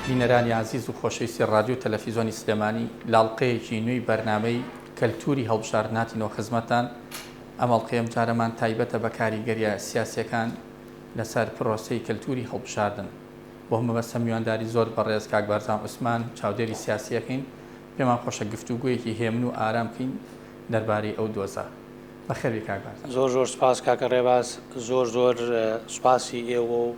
بینەرانی ئازیز و خۆشەویستی ڕادیۆ و تەلەفیزۆنی سلێمانی لە ئەڵقەیەکی نوێی بەرنامەی کەلتوری هەڵبژاردن هاتینەوە خزمەتتان. ئەم ئەڵقەی ئەمجارەمان تایبەتە بە کاریگەرییە سیاسییەکان لەسەر پرۆسەی کەلتوری هەڵبژاردن. بۆ ئەم مەبەستە میوانداری زۆر بەڕێز کاک بارزان عوسمان چاودێری سیاسی ئەکەین. پێمان خۆشە گفتوگۆیەکی هێمن و ئارام بکەین دەربارەی ئەو دۆزە. بەخێربێی کاک بارزان. زۆر زۆر سوپاس کاکە ڕێباز، زۆر زۆر سوپاسی ئێوە و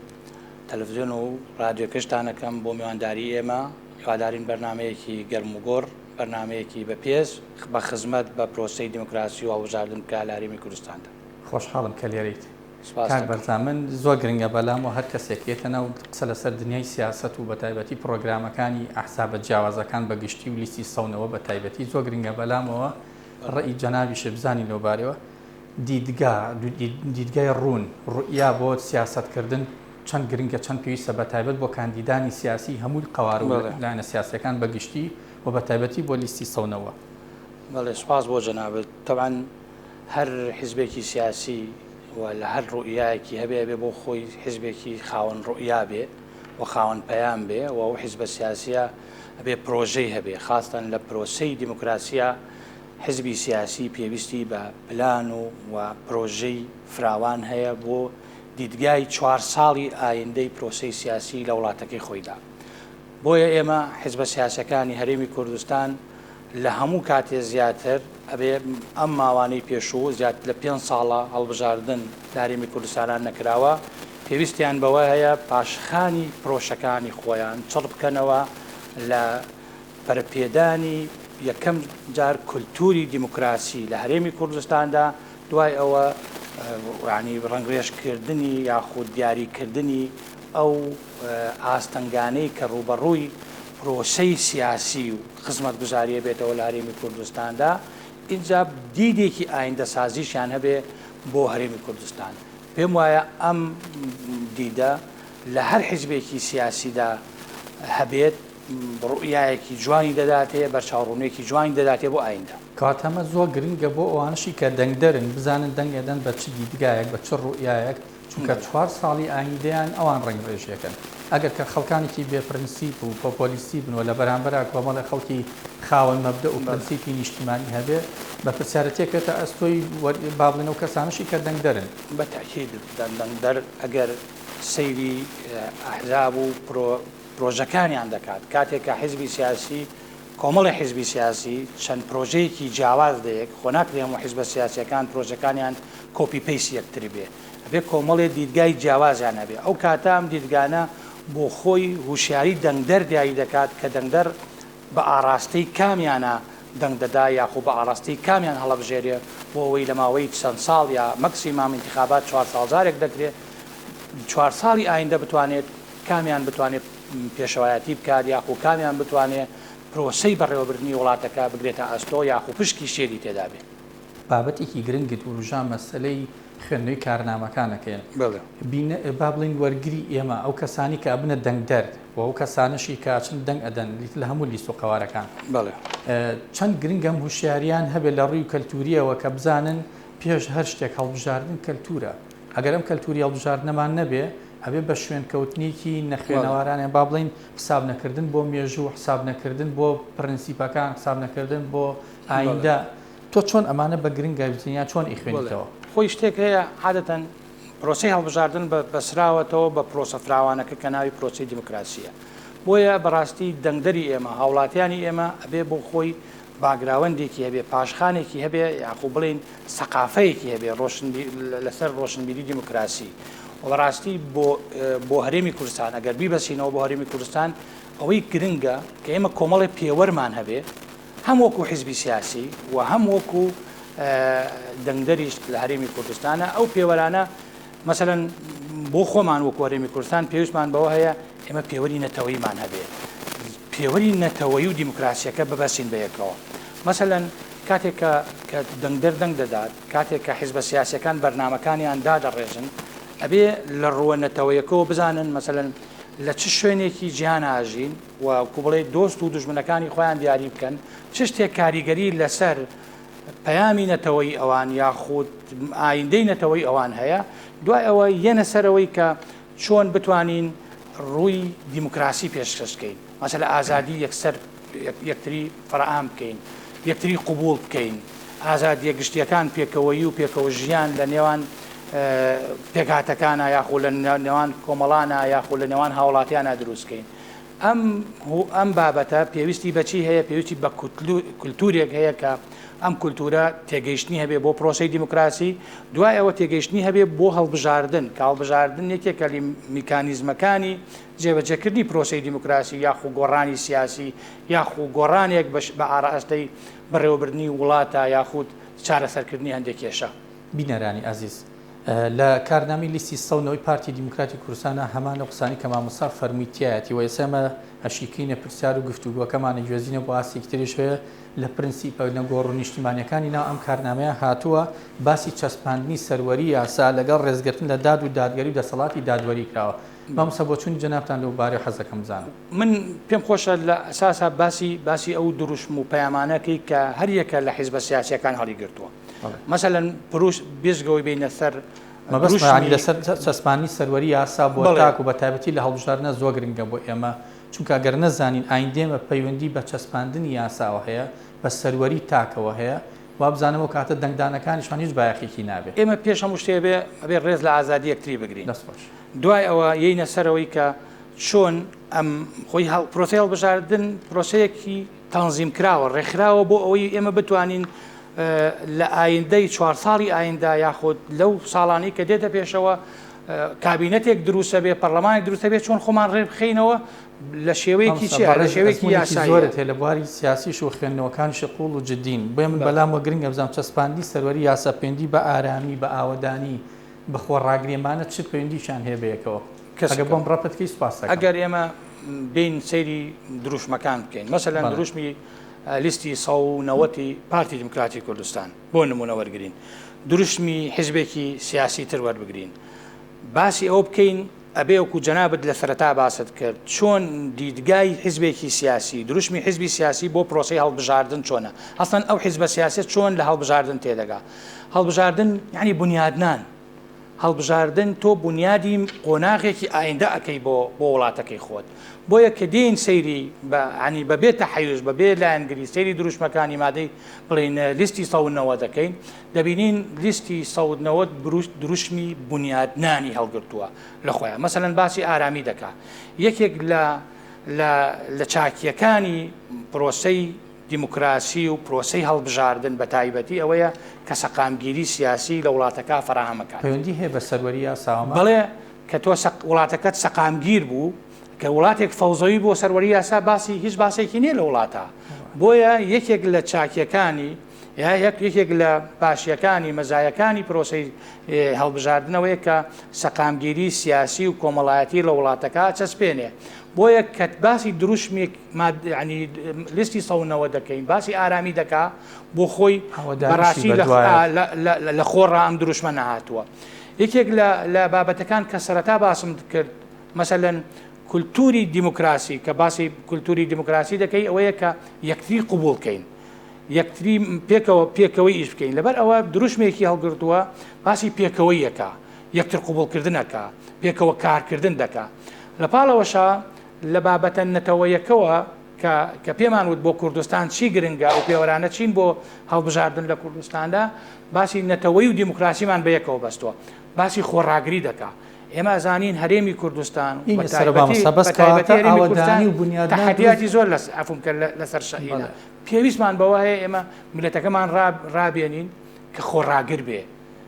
تەلەفزیۆن و ڕادیۆکەشتان ئەکەم بۆ میوانداری ئێمە، هیوادارین بەرنامەیەکی گەرم و گوڕ، بەرنامەیەکی بەپێز بە خزمەت بە پرۆسەی دیموکراسی و هەڵبژاردن بکا لە هەرێمی کوردستاندا. خۆشحاڵم کە لێرەیت. سوپاست کاک دەکەم. بەرزان من زۆر گرنگە بەلامەوە هەر کەسێک یەتە ناو قسە لەسەر دنیای سیاسەت و بەتایبەتی پڕۆگرامەکانی ئەحزابە جیاوازەکان بە گشتی و لیستی سەونەوە بە تایبەتی زۆر گرنگە بەلامەوە ڕەئی جەنابیشت بزانین لەو بارەوە دیدگا دیدگای ڕوون ڕوئیا بۆ سیاسەت کردن چەند گرنگە چەند پێویستە بە تایبەت بۆ کاندیدانی سیاسی هەموو قەوارە و لایەنە سیاسیەکان بە گشتی و بە تایبەتی بۆ لیستی سەونەوە. بەڵێ سوپاس بۆ جەنابت تەبعەن هەر حیزبێکی سیاسی و لە هەر ڕوئیایەکی هەبێ ئەبێ بۆ خۆی حیزبێکی خاوەن ڕوئیا بێ و خاوەن پەیام بێ و ئەو حیزبە سیاسیە ئەبێ پرۆژەی هەبێ خاستەن لە پرۆسەی دیموکراسیا حیزبی سیاسی پێویستی بە پلان و و پرۆژەی فراوان هەیە بۆ دیدگای چوار ساڵی ئایندەی پرۆسەی سیاسی لە وڵاتەکەی خۆیدا بۆیە ئێمە حیزبە سیاسەکانی هەرێمی کوردستان لە هەموو کاتێ زیاتر ئەبێ ئەم ماوانەی پێشوو زیاتر لە پێنج ساڵە هەڵبژاردن لە هەرێمی کوردستانا نەکراوە پێویستیان بەوە هەیە پاشخانی پرۆشەکانی خۆیان چڕ بکەنەوە لە پەرەپێدانی یەکەم جار کولتوری دیموکراسی لە هەرێمی کوردستاندا دوای ئەوە یانی ڕەنگڕێژکردنی یاخود دیاریکردنی ئەو ئاستەنگانەی کە ڕووبەڕووی پرۆسەی سیاسی و خزمەتگوزارییە بێتەوە لە هەرێمی کوردستاندا، ئینجا دیدێکی ئایندەسازیشیان هەبێ بۆ هەرێمی کوردستان. پێم وایە ئەم دیدە لە هەر حیزبێکی سیاسیدا هەبێت، ڕوئیایەکی جوانی دەداتێ، بەرچاوڕوونییەکی جوانی دەداتێ بۆ ئایندە. کەواتە ئەمە زۆر گرنگە بۆ ئەوانەشی کە دەنگدەرن، بزانن دەنگ ئەدەن بە چ دیدگایەک، بە چ ڕوئیایەک، چونکە چوار ساڵی ئایندەیان ئەوان ڕەنگڕێژیەکەن. ئەگەر کە خەڵکانێکی بێ پرنسیپ و پۆپۆلیستی بن و لە بەرامبەرا کۆمەڵێ خەڵکی خاوەن مەبدەئ و پرنسیپی نیشتیمانی هەبێ، بەرپرسیارەتیەکەوێتە ئەستۆی با بڵێین ئەو کەسانەشی کە دەنگدەرن. بە تەئکید دەنگدەر ئەگەر سەیری ئەحزاب و پرۆژەکانیان دەکات، کاتێک کە حیزبی سیاسی، کۆمەڵی حیزبی سیاسی چەند پرۆژەیەکی جیاواز لەیەک، خۆ ناکرێ هەموو حیزبە سیاسیەکان پرۆژەکانیان copy paste یەکتر بێ، ئەبێ کۆمەڵێ دیدگای جیاوازیان هەبێ، ئەو کاتە ئەم دیدگانە بۆ خۆی هوشیاری دەنگدەر دیاری دەکات کە دەنگدەر بە ئاڕاستەی کامیانە دەنگ دەدا یاخۆ بە ئاڕاستەی کامیان هەڵەبژێرێ بۆ ئەوەی لە ماوەی چەند ساڵ یا مەکسیمام ئینتیخابات چوار ساڵ جارێک دەکرێ چوار ساڵی ئایندە بتوانێت کامیان بتوانێت پێشەوایەتی بکات یاخۆ کامیان بتوانێ پرۆسەی بەڕێوەبردنی وڵاتەکە بگرێتە ئەستۆ یاخۆ پشکی شێری تێدا بێ. بابەتێکی گرنگت وروژا مەسەلەی خوێندنەوەی کارنامەکانە کە بەڵێ. بینە با بڵێین وەرگری ئێمە ئەو کەسانی کە ئەبنە دەنگدەر و ئەو کەسانەشی کە ئەچن دەنگ ئەدەن لە هەموو لیست و قەوارەکان بەڵێ. چەند گرنگە ئەم هوشیاریان هەبێت لە ڕووی کەلتوریەوە کە بزانن پێش هەر شتێک هەڵبژاردن کەلتورە ئەگەر ئەم کەلتوری هەڵبژاردنەمان نەبێ ئەبێ بە شوێنکەوتنێکی نەخوێنەوارانە با بڵێین حساب نەکردن بۆ مێژوو حساب نەکردن بۆ پرنسیپەکان حساب نەکردن بۆ ئایندە تۆ چۆن ئەمانە بە گرنگ ئەبینی یان چۆن ئەیخوێنیتەوە؟ خۆی شتێک هەیە عادەتەن پرۆسەی هەڵبژاردن بەسراوەتەوە بە پرۆسە فراوانەکە کە ناوی پرۆسەی دیموکراسییە. بۆیە بەڕاستی دەنگدەری ئێمە، هاوڵاتیانی ئێمە ئەبێ بۆ خۆی باکگراوەندێکی هەبێ، پاشخانێکی هەبێ یاخو بڵێین سەقافەیەکی هەبێ لەسەر ڕۆشنبیری دیموکراسی. و بەڕاستی بۆ بۆ هەرێمی کوردستان ئەگەر بیبەسینەوە بۆ هەرێمی کوردستان ئەوەی گرنگە کە ئێمە کۆمەڵێ پێوەرمان هەبێ هەم وەکو حیزبی سیاسی و هەم وەکو دەنگدەریش لە هەرێمی کوردستانە ئەو پێوەرانە مەسەلەن بۆ خۆمان وەکو هەرێمی کوردستان پێویستمان بەوە هەیە ئێمە پێوەری نەتەوەیمان هەبێ پێوەری نەتەوەی و دیموکراسیەکە ببەسین بە یەکەوە مەسەلەن کاتێک کە کە دەنگدەر دەنگ دەدات کاتێک کە حیزبە سیاسەکان بەرنامەکانیان دادەڕێژن ئەبێ لە ڕووە نەتەوەیەکەوە بزانن مەسەلەن لە چ شوێنێکی جیهان ئاژین و وەکو بڵێی دۆست و دوژمنەکانی خۆیان دیاری بکەن، چ شتێک کاریگەری لەسەر پەیامی نەتەوەیی ئەوان یاخود ئایندەی نەتەوەی ئەوان هەیە، دوای ئەوە یەنە سەرەوەی کە چۆن بتوانین ڕووی دیموکراسی پێشکەش کەین، مەسەلە ئازادی یەکسەر یەکتری فەرەهام بکەین، یەکتری قبوڵ بکەین، ئازادییە گشتییەکان پێکەوەیی و پێکەوە ژیان لە نێوان پێکهاتەکانا یاخۆ لە نێوان کۆمەڵانا یاخۆ لە نێوان هاوڵاتیانا دروست کەین. ئەم ئەم بابەتە پێویستی بە چی هەیە؟ پێویستی بە کولتوورێک هەیە کە ئەم کولتوورە تێگەیشتنی هەبێ بۆ پرۆسەی دیموکراسی، دوای ئەوە تێگەیشتنی هەبێ بۆ هەڵبژاردن، کە هەڵبژاردن یەکێکە لە میکانیزمەکانی جێبەجێکردنی پرۆسەی دیموکراسی یاخو گۆڕانی سیاسی یاخو گۆڕانێک بە ئاراستەی بەڕێوەبردنی وڵاتە یاخود چارەسەرکردنی هەندێک کێشە. بینەرانی ئازیز لە کارنامەی لیستی سەونەوەی پارتی دیموکراتی کوردستانا هەمان ئەو قسانەی کە مامۆستا فەرمووی تیایەتی و ئێستا ئێمە ئەشیکەینە پرسیار و گفتوگۆکەمان ئەگوێزینەوە بۆ ئاستێکی تریش هەیە لە پرنسیپە نەگۆڕ و نیشتیمانیەکانی ناو ئەم کارنامەیە هاتووە باسی چەسپاندنی سەروەری یاسا لەگەڵ ڕێزگرتن لە داد و دادگەری و دەسەڵاتی دادوەری کراوە مامۆستا بۆچوونی جەنابتان لەو بارەیەوە حەز دەکەم بزانم. من پێم خۆشە لە ئەساسا باسی باسی ئەو دروشم و پەیامانە کەی کە هەر یەکە لە حیزبە سیاسیەکان هەڵیگرتووە. مەسەلەن پروش بێجگەوەی بینە سەر مەبەستمانی لەسەر چەسپاندنی سەروەری یاسا بۆ تاک و بە تایبەتی لە هەڵبژاردنە زۆر گرنگە بۆ ئێمە چونکە گەر نەزانین ئایندێمە پەیوەندی بە چەسپاندنی یاساوە هەیە بە سەروەری تاکەوە هەیە وابزانم ئەو کاتە دەنگدانەکانیشمان هیچ بایەخێکی نابێ. ئێمە پێش هەموو شتێ بێ ئەبێ ڕێز لە ئازادی یەکتری بگرین. دەست خۆش. دوای ئەوە یەینە سەرەوەی کە چۆن ئەم خۆی هەڵ پرۆسەی هەڵبژاردن پرۆسەیەکی تەنزیم کراوە، ڕێکخراوە بۆ ئەوەی ئێمە بتوانین لە ئایندەی چوار ساڵی ئایندە یاخود لەو ساڵانەی کە دێتە پێشەوە کابینەتێک دروستە بێ پەرلەمانێک دروستە بێ چۆن خۆمان ڕێبخەینەوە لە شێوەیەکی چی لە شێوەیەکی یاسایی زۆرت هەیە لە بواری سیاسیش و خوێندنەوەکانیش قوڵ و جدین بۆیە من بەلامەوە گرنگە بزانم چەسپاندنی سەروەری یاسا پەیوەندی بە ئارامی بە ئاوەدانی بە خۆڕاگریمانە چ پەیوەندیشیان هەیە بەیەکەوە ئەگەر بۆم ڕەپت کەی سوپاست دەکەم. ئەگەر ئێمە بێین سەیری دروشمەکان بکەین مەسەلەن دروشمی لیستی 190 پارتی دیموکراتی کوردستان بۆ نمونە وەرگین دروشمی حزبێکی سیاسی تر وەربگرین باسی ئەوە بکەین ئەبێ وەکو جەنابت لە سەرەتا باست کرد چۆن دیدگای حزبێکی سیاسی دروشمی حزبی سیاسی بۆ پرۆسەی هەڵبژاردن چۆنە ئەسڵەن ئەو حزبە سیاسیە چۆن لە هەڵبژاردن تێدەگا هەڵبژاردن یعنی بنیادنان هەڵبژاردن تۆ بونیادی قۆناغێکی ئایندە ئەکەی بۆ بۆ وڵاتەکەی خۆت بۆیە کە دێین سەیری بە عنی بە بێ تەحەیوز بە بێ لایەنگری سەیری دروشمەکانی مادەی بڵێین لیستی 190 دەکەین دەبینین لیستی 190 دروشمی بونیادنانی هەڵگرتووە لە خۆیان مەسەلەن باسی ئارامی دەکا یەکێک لە لە لە چاکیەکانی پرۆسەی دیموکراسی و پرۆسەی هەڵبژاردن بە تایبەتی ئەوەیە کە سەقامگیری سیاسی لە وڵاتەکە فەراهەم ئەکات. پەیوەندی هەیە بە سەروەری یاساوە؟ بەڵێ، کە تۆ وڵاتەکەت سەقامگیر بوو، کە وڵاتێک فەوزەوی بۆ سەروەری یاسا باسی هیچ باسێکی نییە لە وڵاتە. بۆیە یەکێک لە چاکیەکانی یا یەکێک لە باشیەکانی مەزایەکانی پرۆسەی هەڵبژاردنەوەیە کە سەقامگیری سیاسی و کۆمەڵایەتی لە وڵاتەکە چەسپێنێ. بۆیە کە باسی دروشمێک یعنی لیستی 190 دەکەین باسی ئارامی دەکا بۆ خۆی بەڕاستی لە خۆڕا ئەم دروشمە نەهاتووە. یەکێک لە بابەتەکان کە سەرەتا باسم کرد مەسەلەن کولتوری دیموکراسی کە باسی کولتوری دیموکراسی دەکەی ئەوەیە کە یەکتری قوبوڵ کەین یەکتری پێکەوە پێکەوەی ئیش بکەین لەبەر ئەوە دروشمێکی هەڵگرتووە باسی پێکەوەی یەکە یەکتر قوبوڵکردنەکە پێکەوە کارکردن دەکا لە پاڵەوەشا لە بابەتە نەتەوەیەکەوە کە کە پێمان وت بۆ کوردستان چی گرنگە ئەو پێوەرانە چین بۆ هەڵبژاردن لە کوردستاندا باسی نەتەوەی و دیموکراسیمان بە یەکەوە بەستووە باسی خۆڕاگری دەکا ئێمە ئەزانین هەرێمی کوردستان و بە تایبەتی بە تایبەتی هەرێمی کوردستان تەحەدیاتی زۆر لە عەفوم کە لەسەر شەهیدە پێویستمان بەوە هەیە ئێمە میللەتەکەمان ڕابێنین کە خۆڕاگر بێ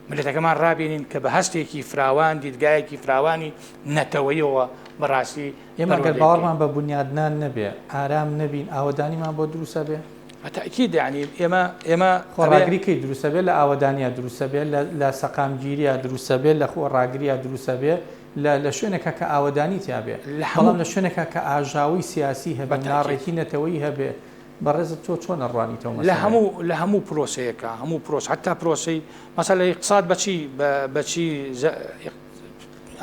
میللەتەکەمان ڕابێنین کە بە هەستێکی فراوان دیدگایەکی فراوانی نەتەوەیەوە بەڕاستی ئێمە گەر باوەڕمان بە بونیادنان نەبێ ئارام نەبین ئاوەدانیمان بۆ دروست ئەبێ؟ بە تەئکید یانی ئێمە ئێمە خۆڕاگری کەی دروست ئەبێ؟ لە ئاوەدانیا دروست ئەبێ، لە سەقامگیریا دروست ئەبێ، لە خۆڕاگریا دروست ئەبێ، لە لە شوێنێکا کە ئاوەدانی تیا بێ. بەڵام لە شوێنێکا کە ئاژاوەی سیاسی هەبێ، ناڕێکی نەتەوەیی هەبێ، بەڕێزت تۆ چۆن ئەڕوانیتە ئەو مەسەلەیە؟ لە هەموو لە هەموو پرۆسەیەکا، هەموو پرۆسە حەتا پرۆسەی مەسەلەن ئیقتساد بە چی بە چی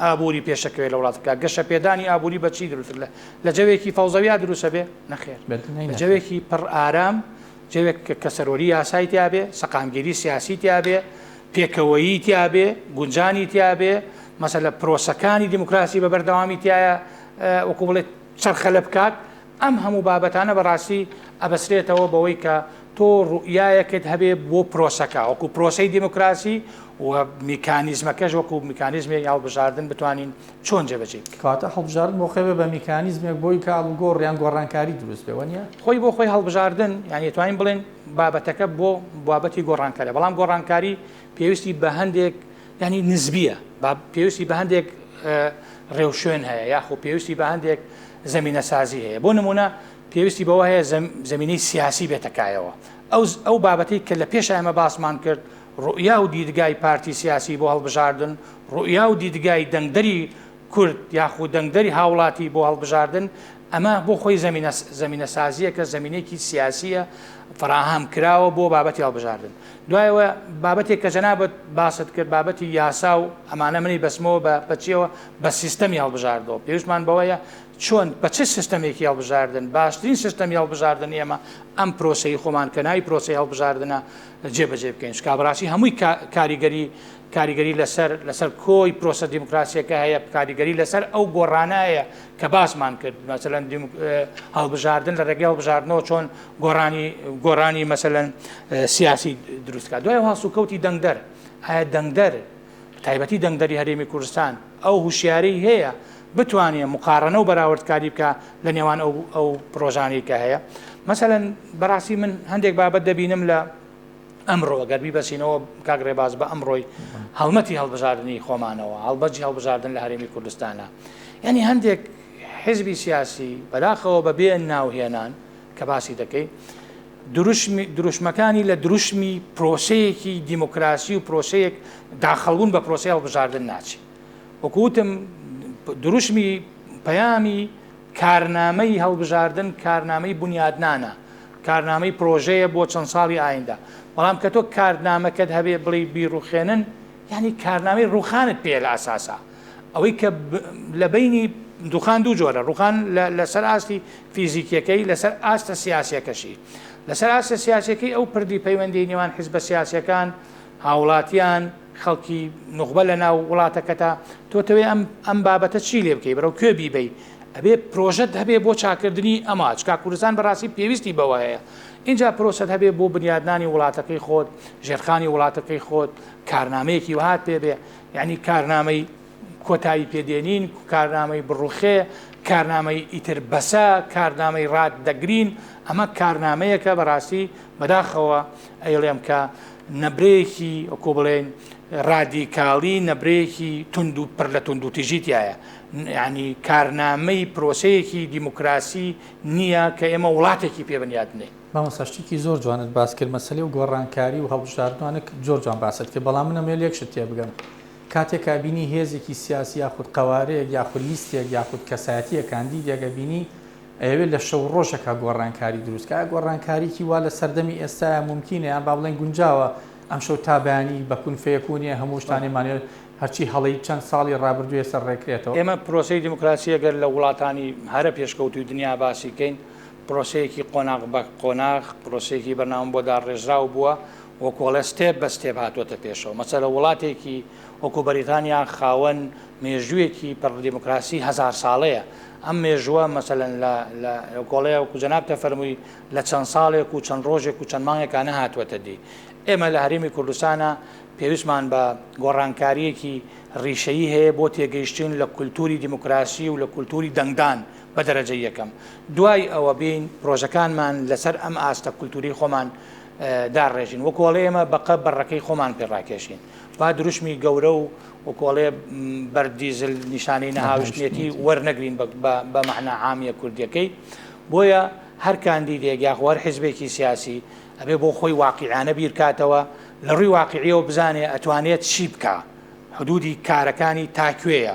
ئابووری پێشەکەوێ لە وڵاتەکە، گەشەپێدانی ئابووری بە چی دروست لە جەوێکی فەوزەویا دروستە بێ؟ نەخێر. لە جەوێکی پڕ ئارام، جەوێک کە سەروەری یاسای تیا بێ، سەقامگیری سیاسی تیا بێ، پێکەوەیی تیا بێ، گونجانی تیا بێ، مەسەلە پرۆسەکانی دیموکراسی بە بەردەوامی تیایە وەکو بڵێت چەرخەلە بکات. ئەم هەموو بابەتانە بەڕاستی ئەبەسرێتەوە بەوەی کە تۆ ڕوئیایەکت هەبێ بۆ پرۆسەکە وەکو پرۆسەی دیموکراسی و میکانیزمەکەش وەکو میکانیزمێک هەڵبژاردن بتوانین چۆن جێبەجێی بکەین. کەواتە هەڵبژاردن بۆ خۆی بێ بە میکانیزمێک بۆی کە ئاڵوگۆڕ یان گۆڕانکاری دروست بێ وەنیە؟ خۆی بۆ خۆی هەڵبژاردن یانی ئەتوانین بڵێین بابەتەکە بۆ بابەتی گۆڕانکاریە بەڵام گۆڕانکاری پێویستی بە هەندێک یانی نسبیە با پێویستی بە هەندێک ڕێوشوێن هەیە یاخۆ پێویستی بە هەندێک زەمینەسازی هەیە بۆ نمونە پێویستی بەوە هەیە زەمینەی سیاسی بێتە کایەوە ئەو ئەو بابەتەی کە لە پێش ئێمە باسمان کرد ڕوئیا و دیدگای پارتی سیاسی بۆ هەڵبژاردن ڕوئیا و دیدگای دەنگدەری کورد یاخود دەنگدەری هاوڵاتی بۆ هەڵبژاردن ئەمە بۆ خۆی زەمینە زەمینەسازییەکە زەمینەیەکی سیاسییە فەراهەم کراوە بۆ بابەتی هەڵبژاردن دوایەوە بابەتێک کە جەنابت باست کرد بابەتی یاسا و ئەمانە منی بەسمەوە بە بەچیەوە بە سیستەمی هەڵبژاردەوە پێویستمان بەوەیە چۆن بە چ سیستەمێکی هەڵبژاردن باشترین سیستەمی هەڵبژاردن ئێمە ئەم پرۆسەی خۆمان کە ناوی پرۆسەی هەڵبژاردنە جێبەجێ بکەین چونکە بەڕاستی هەمووی کاریگەری کاریگەری لەسەر لەسەر کۆی پرۆسە دیموکراسیەکە هەیە کاریگەری لەسەر ئەو گۆڕانە هەیە کە باسمان کرد مەسەلەن هەڵبژاردن لە ڕێگەی هەڵبژاردنەوە چۆن گۆڕانی گۆڕانی مەسەلەن سیاسی دروستکات دوای هەڵسوکەوتی دەنگدەر ئایا دەنگدەر تایبەتی دەنگدەری هەرێمی کوردستان ئەو هوشیاری هەیە بتوانێ مقارنە و بەراوردکاری بکە لە نێوان ئەو ئەو پرۆژانەی کە هەیە مەسەلەن بەڕاستی من هەندێک بابەت دەبینم لە ئەمڕۆ گەر بیبەسینەوە کاک ڕێباز بە ئەمڕۆی هەڵمەتی هەڵبژاردنی خۆمانەوە هەڵبەجی هەڵبژاردن لە هەرێمی کوردستانە یعنی هەندێک حزبی سیاسی بەداخەوە بە بێ ناوهێنان کە باسی دەکەی دروشمی دروشمەکانی لە دروشمی پرۆسەیەکی دیموکراسی و پرۆسەیەک داخڵبوون بە پرۆسەی هەڵبژاردن ناچی وەکوتم دروشمی پەیامی کارنامەی هەڵبژاردن کارنامەی بونیادنانە، کارنامەی پرۆژەیە بۆ چەند ساڵی ئایندە، بەڵام کە تۆ کارنامەکەت هەبێ بڵێی بیڕوخێنن، یانی کارنامەی ڕوخانت پێیە لە ئەساسا. ئەوەی کە لە بەینی ڕوخان دوو جۆرە، ڕوخان لەسەر ئاستی فیزیکیەکەی، لەسەر ئاستە سیاسیەکەشی. لەسەر ئاستە سیاسیەکەی ئەو پردی پەیوەندی نێوان حیزبە سیاسیەکان، هاوڵاتیان، خەڵکی نوخبە لە ناو وڵاتەکەتا، تۆ تەوێ ئەم ئەم بابەتە چی لێ بکەی، بەرەو کوێ بیبەی، ئەبێ پرۆژەت هەبێ بۆ چاکردنی ئەمە، چکا کوردستان بەڕاستی پێویستی بەوە هەیە، ئینجا پرۆسەت هەبێ بۆ بنیادنانی وڵاتەکەی خۆت، ژێرخانی وڵاتەکەی خۆت، کارنامەیەکی وەهات پێ بێ، یانی کارنامەی کۆتایی پێ دێنین، کارنامەی بڕوخێ، کارنامەی ئیتر بەسە، کارنامەی ڕات دەگرین، ئەمە کارنامەیەکە بەڕاستی بەداخەوە ئەیڵێم کە نەبرەیەکی وەکو بڵێین ڕادیکاڵی نەبرەیەکی توند و پڕ لە توندوتیژی تایە یعنی کارنامەی پرۆسەیەکی دیموکراسی نییە کە ئێمە وڵاتێکی پێ بنیات بنێین. مامۆستا شتێکی زۆر جوانت باس کرد مەسەلەی و گۆڕانکاری و هەڵبژاردنوانە زۆر جوان باست کرد بەڵام من ئەمەوێت لە یەک شت تێبگەم کاتێک کە ئەبینی هێزێکی سیاسی یاخود قەوارەیەک یاخود لیستێک یاخود کەسایەتیەک کاندیدێک ئەبینی ئەیەوێت لە شەو ڕۆژێکا گۆڕانکاری دروست کا، ئایا گۆڕانکاریی وا لە سەردەمی ئێستایا مومکینە یان با بڵێین گونجاوە ئەمشەو تا بەیانی بە کون فەیەکونێ هەموو شتانێ مانێ هەرچی هەڵەی چەند ساڵی ڕابردوویە سەر ڕێکرێتەوە؟ ئێمە پرۆسەی دیموکراسی ئەگەر لە وڵاتانی هەرە پێشکەوتووی دنیا باسی کەین پرۆسەیەکی قۆناغ بە قۆناغ پرۆسەیەکی بەرنامە بۆ داڕێژراو بووە وەکو ئەڵێ step بە step هاتووەتە پێشەوە مەسەلە وڵاتێکی وەکو بەریتانیا خاوەن مێژوویەکی پڕ دیموکراسی هەزار ساڵەیە ئەم مێژووە مەسەلەن لە لە کۆڵێ وەکو جەنابتە فەرمووی لە چەند ساڵێک و چەند ڕۆژێک و چەند مانگێکا نەهاتووەتە دی. ئێمە لە هەرێمی کوردستانا پێویستمان بە گۆڕانکارییەکی ڕیشەیی هەیە بۆ تێگەیشتن لە کولتووری دیموکراسی و لە کولتووری دەنگدان بە دەرەجەی یەکەم. دوای ئەوە بێین پرۆژەکانمان لەسەر ئەم ئاستە کولتووریی خۆمان داڕێژین. وەکو ئەڵێ ئێمە بەقە بەڕەکەی خۆمان پێ ڕاکێشین. با دروشمی گەورە و وەکۆڵێ بەردی زل نیشانەی نەهاویشتنێتی وەرنەگرین بە مەعنا عامیە کوردیەکەی. بۆیە هەر کاندیدێک یاخۆ هەر حیزبێکی سیاسی ئەبێ بۆ خۆی واقیعانە بیرکاتەوە، لە ڕووی واقیعیەوە بزانێ ئەتوانێت چی بکا، حدودی کارەکانی تا کوێیە.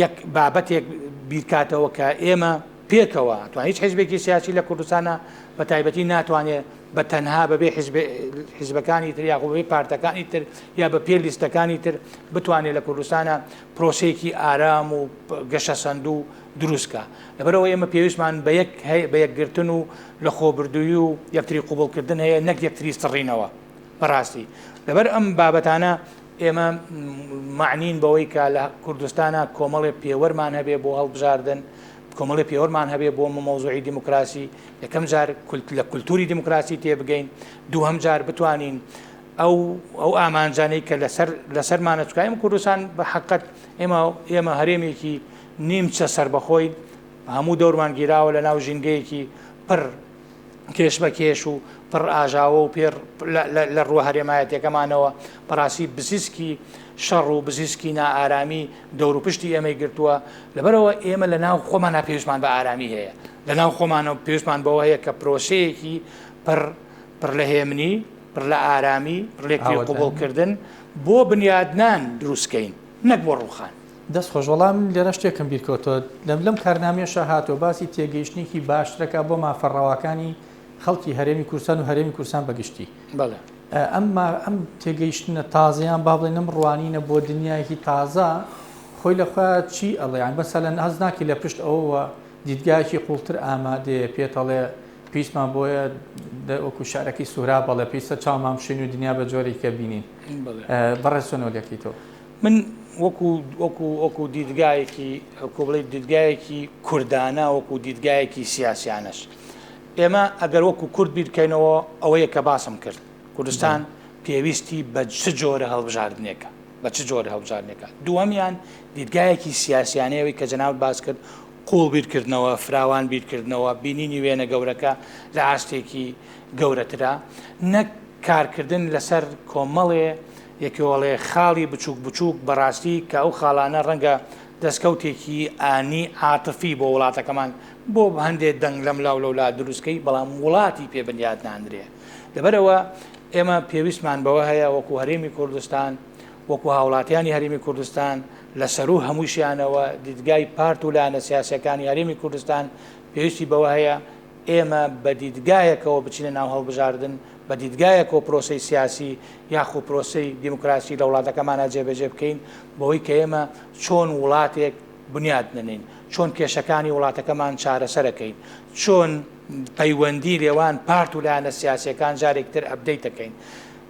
یەک بابەتێک بیرکاتەوە کە ئێمە پێکەوە ئەتوان هیچ حیزبێکی سیاسی لە کوردستانا بە تایبەتی ناتوانێ بە تەنها بەبێ حیزبەکانی تر یاخۆ بەبێ پارتەکانی تر یا بە پێ لیستەکانی تر بتوانێت لە کوردستانە پرۆسەیەکی ئارام و گەشەسەندوو دروست کا. لەبەرئەوە ئێمە پێویستمان بە یەک بە یەکگرتن و لەخۆبردوویی و یەکتری قبوڵکردن هەیە نەک یەکتری سڕینەوە. بەڕاستی لەبەر ئەم بابەتانە ئێمە مەعنین بەوەی کە لە کوردستانا کۆمەڵێ پێوەرمان هەبێ بۆ هەڵبژاردن، کۆمەڵێ پێوەرمان هەبێ بۆ مەوزوعی دیموکراسی، یەکەم جار لە کولتوری دیموکراسی تێبگەین، دووهەم جار بتوانین ئەو ئەو ئامانجانەی کە لەسەر لەسەرمانە چونکە ئێمە کوردستان بە حەقەت ئێمە ئێمە هەرێمێکی نیمچە سەربەخۆین هەموو دەورمان گیراوە لە ناو ژینگەیەکی پڕ کێشمەکێش و پڕ ئاژاوە و پێر لە ڕووە هەرێمایەتیەکەمانەوە بەڕاستی بزیسکی شەڕ و بزیسکی نائارامی دەوروپشتی ئێمەی گرتووە لەبەرەوە ئێمە لە ناو خۆمانە پێویستمان بە ئارامی هەیە لە ناو خۆمانەوە پێویستمان بەوە هەیە کە پرۆسەیەکی پڕ پڕ لە هێمنی پڕ لە ئارامی پڕ لێکتری قبوڵکردن بۆ بنیادنان دروستکەین نەک بۆ ڕووخان. دەست خۆش وەڵا من لێرە شتێکم بیر کەوتەوە لەم لەم کارنامەیەشا هاتووە باسی تێگەیشتنێکی باشترەکە بۆ مافە ڕەواکانی خەڵکی هەرێمی کوردستان و هەرێمی کوردستان بە گشتی. بەڵێ. ئەم ئەم تێگەیشتنە تازەیان با بڵێین ئەم ڕوانینە بۆ دنیایەکی تازە خۆی لە خۆیا چی ئەڵێ یانی مەسەلەن هەست ناکەی لە پشت ئەوەوە دیدگایەکی قوڵتر ئامادەیە پێت ئەڵێ پێویستمان بۆیە وەکو شعرەکەی سوهراب ئەڵێ پێویستە چاومان بشین و دنیا بە جۆرێکە بینین بەڕێز چۆن لێکەیتەوە؟ من وەکو وەکو وەکو دیدگایەکی وەکو بڵێ دیدگایەکی کوردانە وەکو دیدگایەکی سیاسیانەش ئێمە ئەگەر وەکو کورد بیرکەینەوە ئەوەیە کە باسم کرد کوردستان پێویستی بە چ جۆرە هەڵبژاردنێکە بە چ جۆرە هەڵبژاردنێکە دووەمیان دیدگایەکی سیاسیانەیەوەی کە جەنابت باس کرد قوڵ بیرکردنەوە فراوان بیرکردنەوە بینینی وێنە گەورەکە لە ئاستێکی گەورەترە نەک کارکردن لەسەر کۆمەڵێ یەکێوەڵێ خاڵی بچووک بچووک بەڕاستی کە ئەو خاڵانە ڕەنگە دەستکەوتێکی ئانی عاتفی بۆ وڵاتەکەمان بۆ هەندێ دەنگ لەم لاو لەولا دروستکەی بەڵام وڵاتی پێ بنیات نانرێ لەبەرئەوە ئێمە پێویستمان بەوە هەیە وەکو هەرێمی کوردستان وەکو هاوڵاتیانی هەرێمی کوردستان لە سەروو هەمووشیانەوە دیدگای پارت و لایەنە سیاسیەکانی هەرێمی کوردستان پێویستی بەوە هەیە ئێمە بە دیدگایەکەوە بچینە ناو هەڵبژاردن، بە دیدگایەکەوە پرۆسەی سیاسی یاخو پرۆسەی دیموکراسی لە وڵاتەکەمانا جێبەجێ بکەین، بەوەی کە ئێمە چۆن وڵاتێک بنیات دەنێین، چۆن کێشەکانی وڵاتەکەمان چارەسەرەکەین، چۆن پەیوەندی نێوان پارت و لایەنە سیاسیەکان جارێکی تر update دەکەین.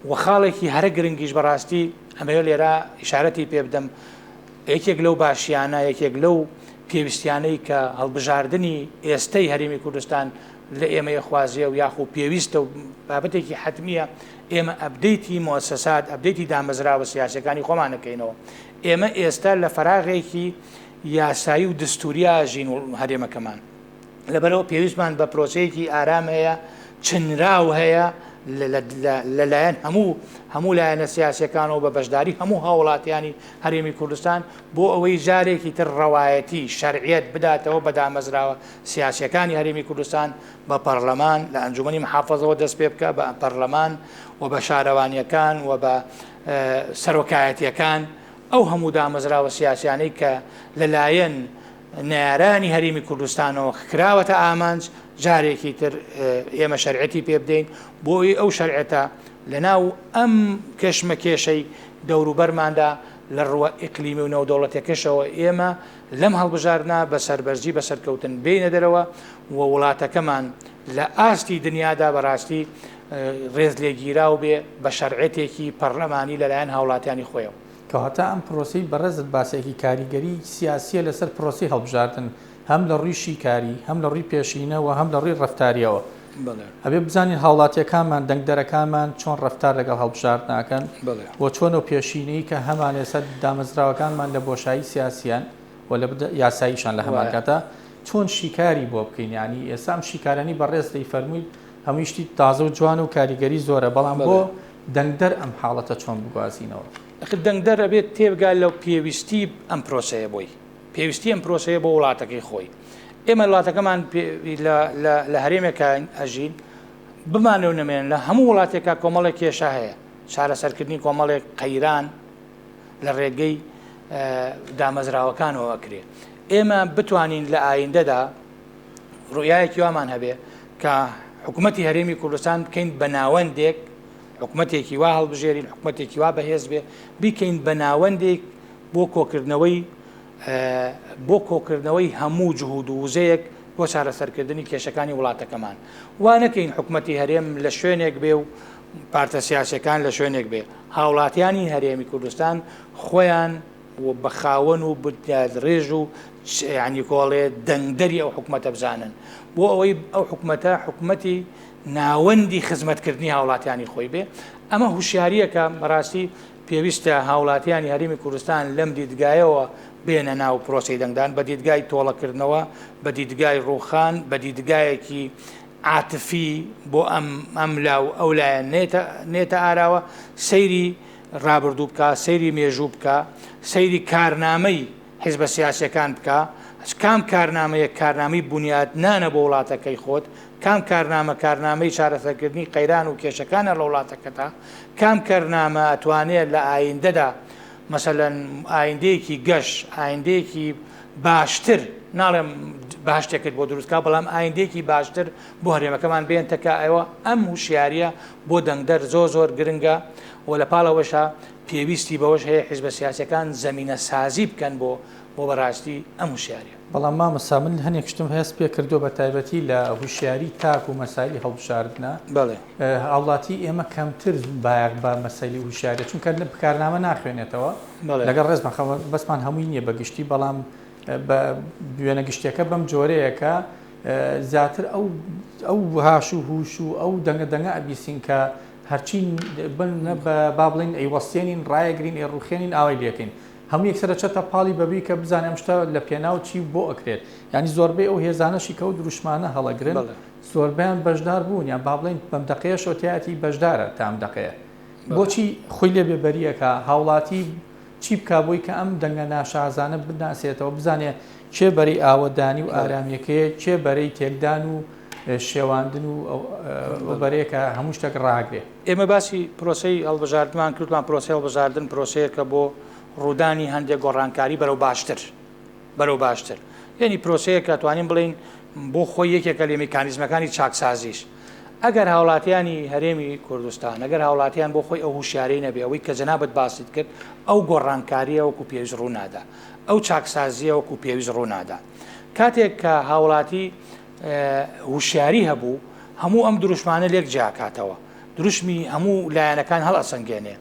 و خاڵێکی هەرە گرنگیش بەڕاستی ئەمەوێ لێرە ئیشارەتی پێ بدەم، یەکێک لەو باشیانە، یەکێک لەو پێویستیانەی کە هەڵبژاردنی ئێستەی هەرێمی کوردستان لە ئێمەی خوازیە و یاخو پێویستە و بابەتێکی حەتمییە، ئێمە update ی موئەسەسات، update ی دامەزراوە سیاسیەکانی خۆمان ئەکەینەوە. ئێمە ئێستا لە فەراغێکی یاسایی و دستوریا ئەژین هەرێمەکەمان. لەبەرئەوە پێویستمان بە پرۆسەیەکی ئارام هەیە، چنراو هەیە لەلایەن هەموو هەموو لایەنە سیاسیەکانەوە بە بەشداری هەموو هاوڵاتیانی هەرێمی کوردستان بۆ ئەوەی جارێکی تر ڕەوایەتی، شەرعیەت، بداتەوە بە دامەزراوە سیاسیەکانی هەرێمی کوردستان، بە پەڕلەمان، لە ئەنجومەنی محافەزەوە دەست پێ بکە، بە پەڕلەمان و بە شارەوانیەکان و بە سەرۆکایەتیەکان، ئەو هەموو دامەزراوە سیاسیانەی کە لەلایەن نەیارانی هەرێمی کوردستانەوە کراوەتە ئامانج، جارێکی تر ئێمە شەرعیەتی پێ بدەین، بۆ ئەوەی ئەو شەرعیەتە لەناو ئەم کێشمەکێشەی دەوروبەرماندا لە ڕووە ئیقلیمی و نێودەوڵەتیەکەشەوە ئێمە لەم هەڵبژاردنە بە سەربەرزی بە سەرکەوتن بێینە دەرەوە و وڵاتەکەمان لە ئاستی دنیادا بەڕاستی ڕێزلێگیراو بێ بە شەرعیەتێکی پەڕلەمانی لەلایەن هاوڵاتیانی خۆیەوە. کەواتە ئەم پرۆسەی بەڕێزت باسێکی کاریگەریی سیاسییە لەسەر پرۆسەی هەڵبژاردن هەم لە ڕووی شیکاری، هەم لە ڕووی پێشینە و هەم لە ڕووی ڕەفتارییەوە. ئەبێ بزانین هاوڵاتییەکانمان، دەنگدەرەکانمان چۆن ڕەفتار لەگەڵ هەڵبژاردن ئەکەن و چۆن ئەو پێشینەی کە هەمان ئێستا دامەزراوەکانمان لە بۆشایی سیاسییان و لە یاساییشان لە هەمان کاتا چۆن شیکاری بۆ بکەین یانی ئێستا ئەم شیکارانەی بەڕێز دەیفەرموویت هەمووی شتی تازە و جوان و کاریگەری زۆرە بەڵام بۆ دەنگدەر ئەم حاڵەتە چۆن بگوازینەوە؟ ئەخر دەنگدەر ئەبێت تێبگا لە پێویستی ئەم پرۆسەیە بۆی، پێویستی ئەم پرۆسەیە بۆ وڵاتەکەی خۆی. ئێمە وڵاتەکەمان لە هەرێمێکا ئەژین، بمانەوێ و نەمانەوێ لە هەموو وڵاتێکا کۆمەڵێک کێشە هەیە، چارەسەرکردنی کۆمەڵێک قەیران لە ڕێگەی دامەزراوەکانەوە ئەکرێ. ئێمە بتوانین لە ئایندەدا ڕوئیایەکی وامان هەبێ کە حکوومەتی هەرێمی کوردستان بکەین بە ناوەندێک، حکوومەتێکی وا هەڵبژێرین، حکوومەتێکی وا بەهێز بێ، بیکەین بە ناوەندێک بۆ کۆکردنەوەی بۆ کۆکردنەوەی هەموو جهود و وزەیەک بۆ چارەسەرکردنی کێشەکانی وڵاتەکەمان. وا نەکەین حکومەتی هەرێم لە شوێنێک بێ و پارتە سیاسیەکان لە شوێنێک بێ، هاوڵاتیانی هەرێمی کوردستان خۆیان و بە خاوەن و بنیادڕێژ و یانی کۆڵێ دەنگدەری ئەو حکومەتە بزانن بۆ ئەوەی ئەو حکومەتە حکومەتی ناوەندی خزمەتکردنی هاوڵاتیانی خۆی بێ. ئەمە هوشیاریەکە بەڕاستی پێویستە هاوڵاتیانی هەرێمی کوردستان لەم دیدگایەوە بێنە ناو پرۆسەی دەنگدان، بە دیدگای تۆڵەکردنەوە، بە دیدگای ڕووخان، بە دیدگایەکی عاتفی بۆ ئەم ئەم لا و ئەو لایەن نێتە نێتە ئاراوە، سەیری ڕابردوو بکا، سەیری مێژوو بکا، سەیری کارنامەی حیزبە سیاسیەکان بکا، کام کارنامەیەک کارنامەی بونیادنانە بۆ وڵاتەکەی خۆت، کام کارنامە کارنامەی چارەسەرکردنی قەیران و کێشەکانە لە وڵاتەکەتا، کام کەرنامە ئەتوانێ لە ئایندەدا مەسەلەن ئایندەیەکی گەش، ئایندەیەکی باشتر، ناڵێم بەهەشتێکت بۆ دروست کا، بەڵام ئایندەیەکی باشتر بۆ هەرێمەکەمان بێنتە کایەوە، ئەم هوشیارییە بۆ دەنگدەر زۆر زۆر گرنگە و لە پاڵ ئەوەشا پێویستی بەوەش هەیە حیزبە سیاسیەکان زەمینە سازی بکەن بۆ بۆ بەڕاستی ئەم هوشیاریە. بەڵام مامۆستا من هەنێک شتم هەست پێ کردووە بە تایبەتی لە هوشیاری تاک و مەسایلی هەڵبژاردنە بەڵێ. هاوڵاتی ئێمە کەمتر بایەخ بە مەسەلی هوشیاریە چونکە کارنامە ناخوێنێتەوە بەڵێ. لەگەڵ ڕێزمان خە بەسمان هەمووی نییە بە گشتی بەڵام بە وێنە گشتیەکە بەم جۆرەیە کە زیاتر ئەو ئەو هاش و هوش و ئەو دەنگە دەنگە ئەبیسین کە هەرچی با بڵێین ئەیوەستێنین ڕایەگرین ئەیڕوخێنین ئاوای لێکەین هەموو یەکسەر ئەچێتە پاڵی بەبی کە بزانێ ئەم شتە لە پێناو چی و بۆ ئەکرێت یانی زۆربەی ئەو هێزانەشی کە ئەو دروشمانە هەڵەگرن زۆربەیان بەشدار بوون یان با بڵێین بەم دەقەیەشەوە تیایەتی بەشدارە تا ئەم دەقەیە بۆچی خۆی لێ بێبەریەکە هاوڵاتی چی بکا بۆی کە ئەم دەنگە ناشازانە بناسێتەوە بزانێ کێ بەرەی ئاوەدانی و ئارامیەکەیە کێ بەرەی تێکدان و شێواندن و ئەو بەرەیە کە هەموو شتێک ڕاگرێ. ئێمە باسی پرۆسەی هەڵبژاردنمان کرد، وتمان پرۆسەی هەڵبژاردن پرۆسەیەکە بۆ ڕوودانی هەندێک گۆڕانکاری بەرەو باشتر، بەرەو باشتر. یەنی پرۆسەیەکە توانین بڵێین بۆ خۆی یەکێکە لە میکانیزمەکانی چاکسازیش. ئەگەر هاوڵاتیانی هەرێمی کوردستان، ئەگەر هاوڵاتیان بۆ خۆی ئەو هوشیارەی نەبێ، ئەوەی کە جەنابت باست کرد، ئەو گۆڕانکارییە وەکو پێویست ڕوو نادا. ئەو چاکسازییە وەکو پێویست ڕوو نادا. کاتێک کە هاوڵاتی هوشیاری هەبوو، هەموو ئەم دروشمانە لێک جیاکاتەوە. دروشمی هەموو لایەنەکان هەڵئەسەنگێنێ.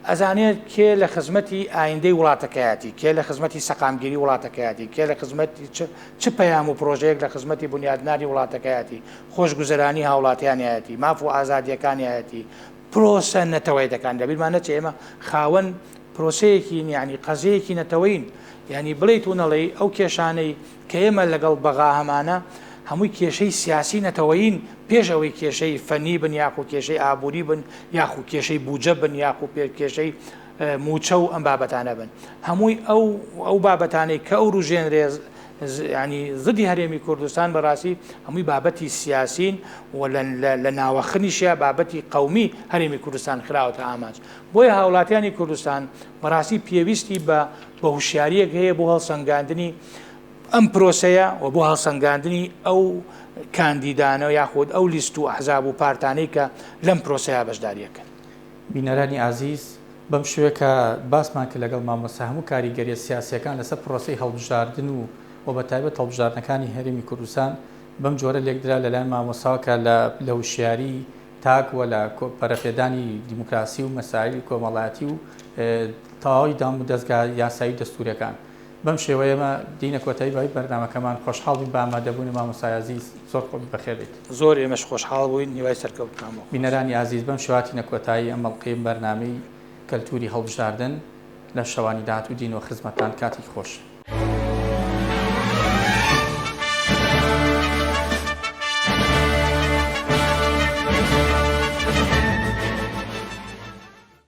ئەزانێ کێ لە خزمەتی ئایندەی وڵاتەکەیەتی، کێ لە خزمەتی سەقامگیری وڵاتەکەیەتی، کێ لە خزمەتی چ چ پەیام و پرۆژەیەک لە خزمەتی بونیادنانی وڵاتەکەیەتی، خۆشگوزەرانی هاوڵاتیانیایەتی، ماف و ئازادییەکانیایەتی، پرۆسە نەتەوەیەتەکان. لەبیرمان نەچێ ئێمە خاوەن پرۆسەیەکین، یانی قەزیەیەکی نەتەوەیین. یانی بڵێیت و نەڵێی ئەو کێشانەی کە ئێمە لەگەڵ بەغا هەمانە هەمووی کێشەی سیاسی نەتەوەیین پێش ئەوەی کێشەی فەنی بن یاخو کێشەی ئابووری بن یاخو کێشەی بوجە بن یاخو کێشەی مووچە و ئەم بابەتانە بن. هەمووی ئەو ئەو بابەتانەی کە ئەوروژێنرێ ینی زدی هەرێمی کوردستان بەڕاستی هەمووی بابەتی سیاسین و لە ناوەخنیشە بابەتی قەومی هەرێمی کوردستان خراوەتە ئامانج. بۆیە هاوڵاتیانی کوردستان بەڕاستی پێویستی بە بە هوشیاریەک هەیە بۆ هەڵسەنگاندنی ئەم پرۆسەیە و بۆ هەڵسەنگاندنی ئەو کاندیدانە یاخود ئەو لیست و ئەحزاب و پارتانەی کە لەم پرۆسەیە بەشداریەکەن. بینەرانی ئازیز بەم شێوەیە کە باسمان کرد لەگەڵ مامۆستا هەموو کاریگەریە سیاسیەکان لەسەر پرۆسەی هەڵبژاردن و و بە تایبەت هەڵبژاردنەکانی هەرێمی کوردستان بەم جۆرە لێکدرا لەلایەن مامۆستاوە کە لە لە هوشیاری تاک و لە پەرەپێدانی دیموکراسی و مەسایلی کۆمەڵایەتی و تەواوی دام و دەزگا یاسایی و دەستوریەکان. بەم شێوەیە ئێمە دێینە کۆتایی بای بەرنامەکەمان خۆشحاڵ بووین بە ئامادەبوونی مامۆستای ئازیز زۆر خۆ بەخێر بێیت. زۆر ئێمەش خۆشحاڵ بووین هیوای سەرکەوتنمان بۆ خواست. بینەرانی ئازیز بەم شێوە هاتینە کۆتایی ئەم ئەڵقەی بەرنامەی کەلتوری هەڵبژاردن لە شەوانی داهاتوو دێینەوە خزمەتتان کاتێکی خۆش.